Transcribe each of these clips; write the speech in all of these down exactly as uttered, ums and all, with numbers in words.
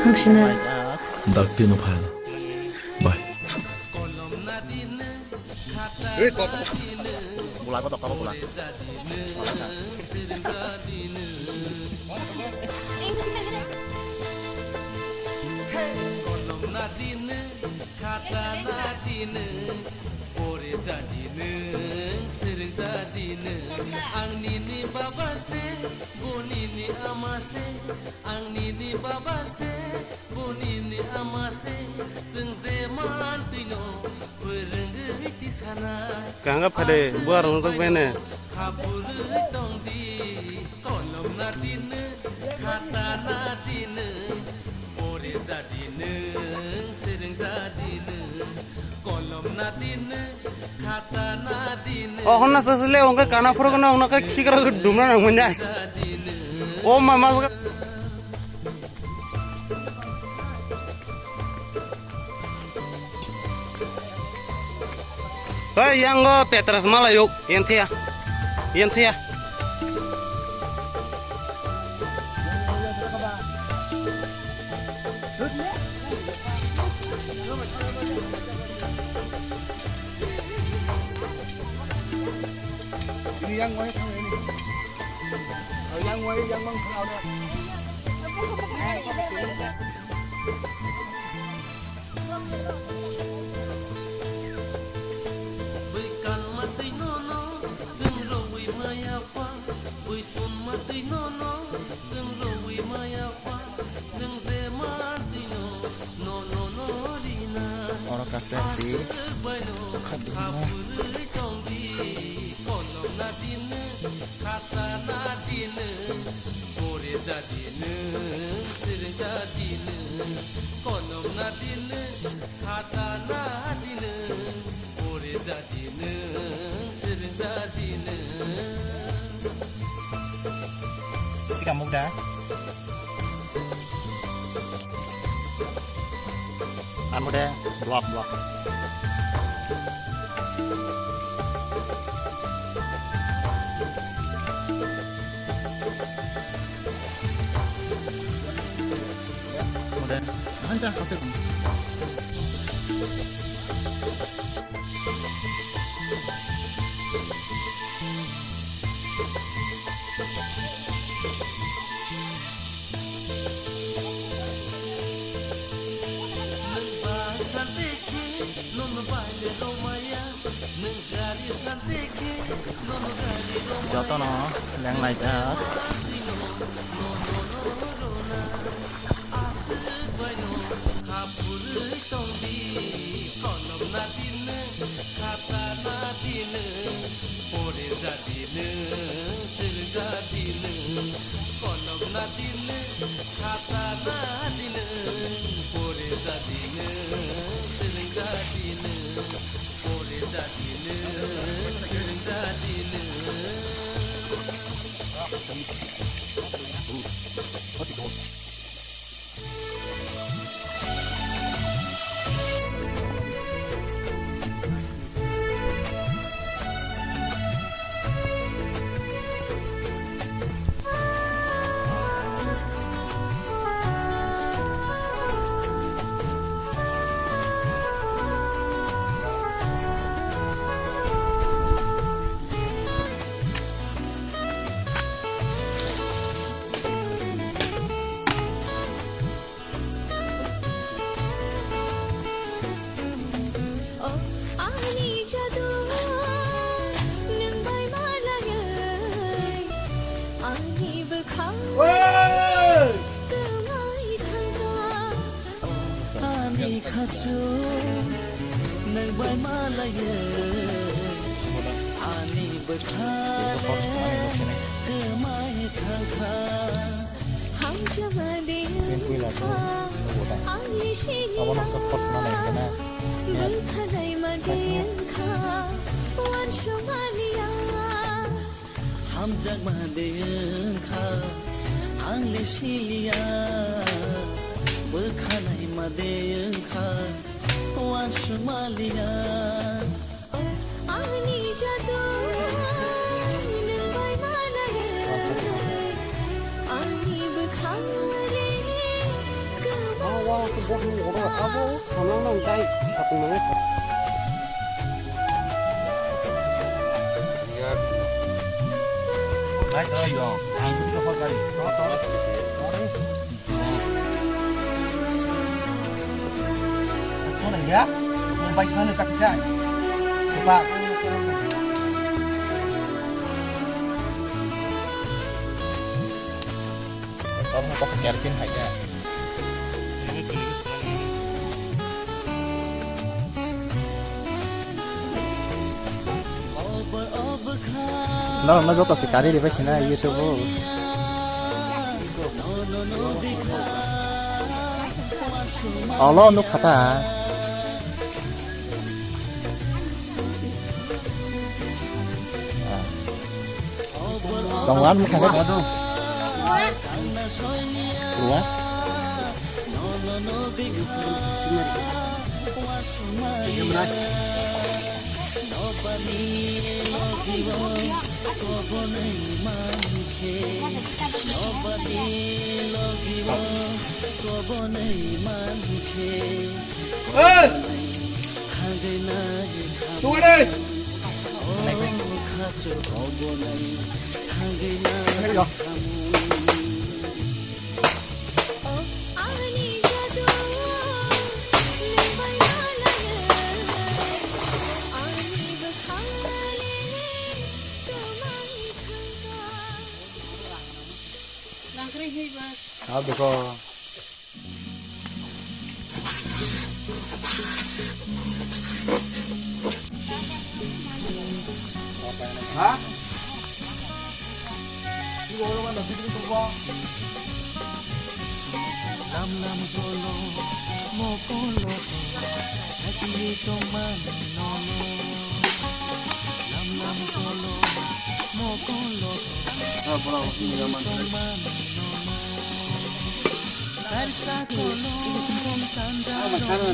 Hangsina. Dakti no phai. Bye. Bula ko dokta bula. Ang nini baba se, ang nini baba se, bo nini ama se, chwng je mantwino pwrwngwi tisanai. Kanga phade, buar rong jok bene. Khaburwi tongdi, kolom na dino, khata na dino, pore ja dino, swrwng ja dino, kolom na dino, khata na dino. O honna sasle, ongka kana phuru kana, ongna ka khikra dumna nang manya. O mama. Hei, yang go Petras malayuk, yang thia, yang thia. Ini yang wahai kau ini. Yang wai, yang mang khwlao de. Bwikal matwi nono, chwng rowi maya pha. Bwisun matwi nono, chwng rowi maya pha. Chwng je matwi no, nono no rina. Oro kaisa di. Aswk bai no, khadi no. Khapurwi tongdi, kolom na dino. Khata na dino, pore ja dino, sere ja dino, kolom na dino, khata na dino, pore ja dino, sere ja dino. Sika mukda. Amo de block, block. Amo de, hanja, hase. Jotono lenglaijak. Aswk bai no hapurwi tongdi, kolom na dino, khata na dino, pore ja dino, sere ja dino, kolom na dino, khata na dino, pore ja dino, sere ja dino, pore ja dino, sere ja dino. O ani jadu, nwng bai malaiwi ani bwkhao kwmai thangkha. Ani khachu nwng bai malaiwi ani bwkhao kwmai thangkha. Hamjakma de wngkha, ang ni siniya. Bwkha naima de wngkha, uansukmaliya. Hamjakma de wngkha, ang le siliya. Bwkha naima de wngkha, uansukmaliya. Ani jadu nwng bai malaiwi ani bwkhao re kwmai Abo, ano nang dai, satu mana? Ang hindi ka pagkari. Ano ya? Ang bike na nagkakita. Diba? Oro kok kerosene hai khe. Norok no joto se kari ribai sina YouTube o. Olo nuk kha ta. Tongo, ano mwkhang khe. Rua. Abo dekho. Ha? Lam lam jolo mokolo asli tongmani nono. Lam lam jolo mokolo asli tongmani nono.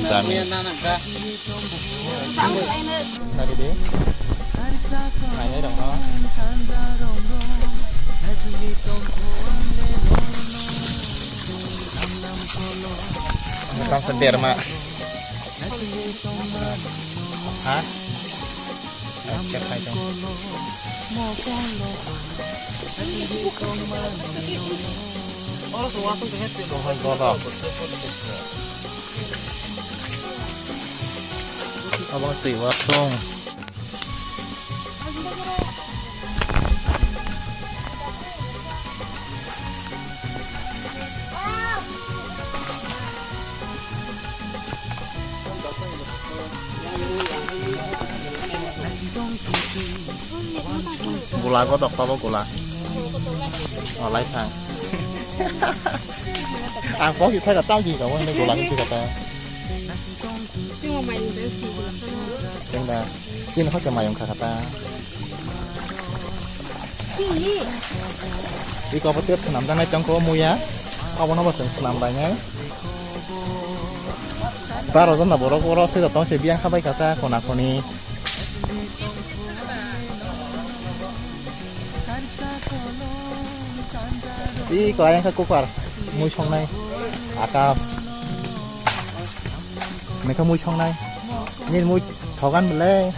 Jami. Tadi deh. Nanya dong, no. Makan seder, Mak. Ha? Cek hai dong. Abang twi wasung. Gula godok tabo gula. O lai thang. Ang pok thai ka tang ki ka wani gula ki ka ta. Chwng mayung de si gula sana. Chwng da. Chini hokhe mayung kha kha ta. Iko bo tep swnam janai tongkho muya. Abono bo chwng swnam lainai. Baro jona borok oro se tong se biyang kha bai kha sa khona khoni. Iko ayang kha kupar mui songnai. Akas. Mekha mui songnai. Nini mui thogan bele.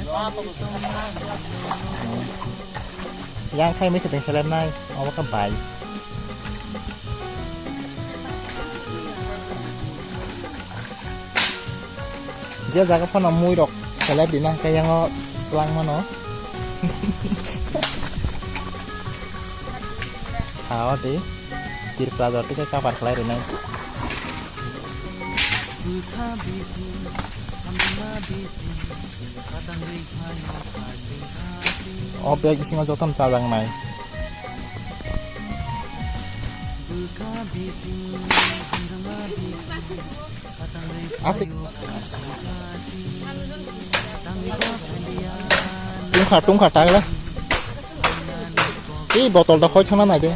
Yang khai mui kheteng selem nai. Omo kha bai. Je jaga phano mui rok selep dina khe yango twlang mano. Sao di. Tirpra jor tike cover khlai rinai. O bag bisingo jotono chajaknai. Ati. Tungkha, tungkha, tagla. Tei botol da khoi thangna nai de.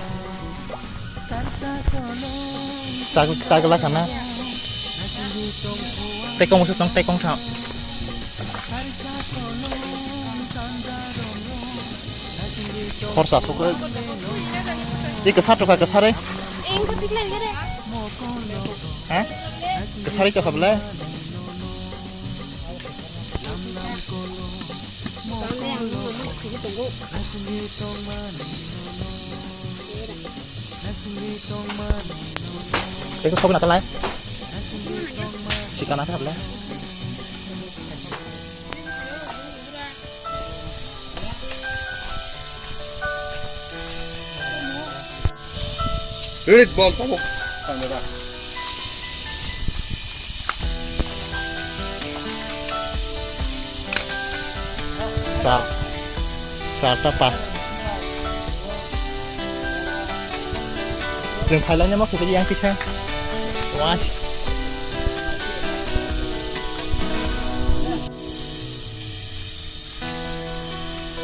Chag-, chagla khana. Tekong se tong, tekong thang. Khorsa sokhe. Tei kwsa tokha kwsa re. Ha? Kwsari kwsa belai. Kaisa sokna talai. Sikana ta belai. Rit bol tabuk. Tangda. Sar. Sarta pas. Jeng phailai namo kisa yang kisa. Wah.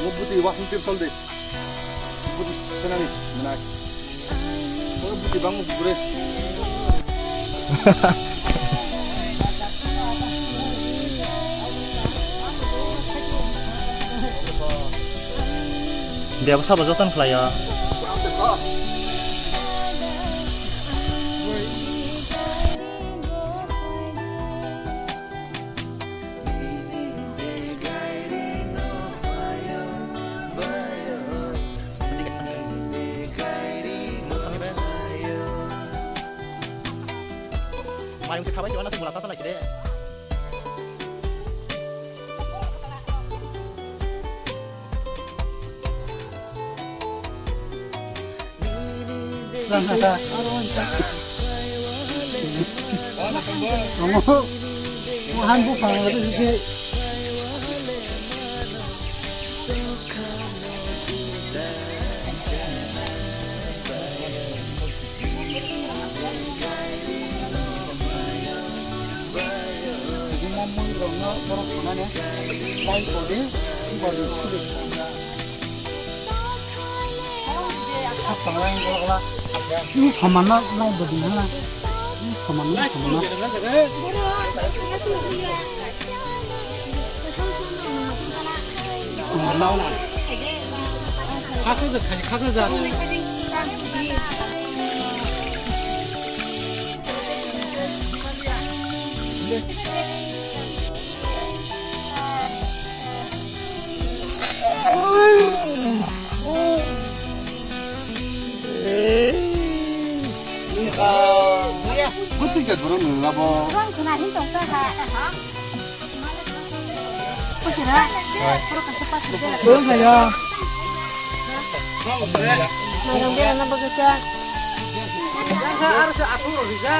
Mo buti wasung tir sol de. Buti senani menai. Mo buti bang mo bugre. Dia sabo joton khlaiyo. Mayung se khabai se wana se mula tasa lai se de. Omo, omo han buphang ri se. Juma mui rokno borok khwnani tai kodi, kodi khudi khwnga. Ni samanna nai bodi na. Ni samanna, samanna. Buti ka guru nung abo. Rong khna hin tong ta ha. Kuchira. Hai. Puro ka sepa sujela. Bung kaya. Mairong bera na bagcha. Yang ka arsa aku risa.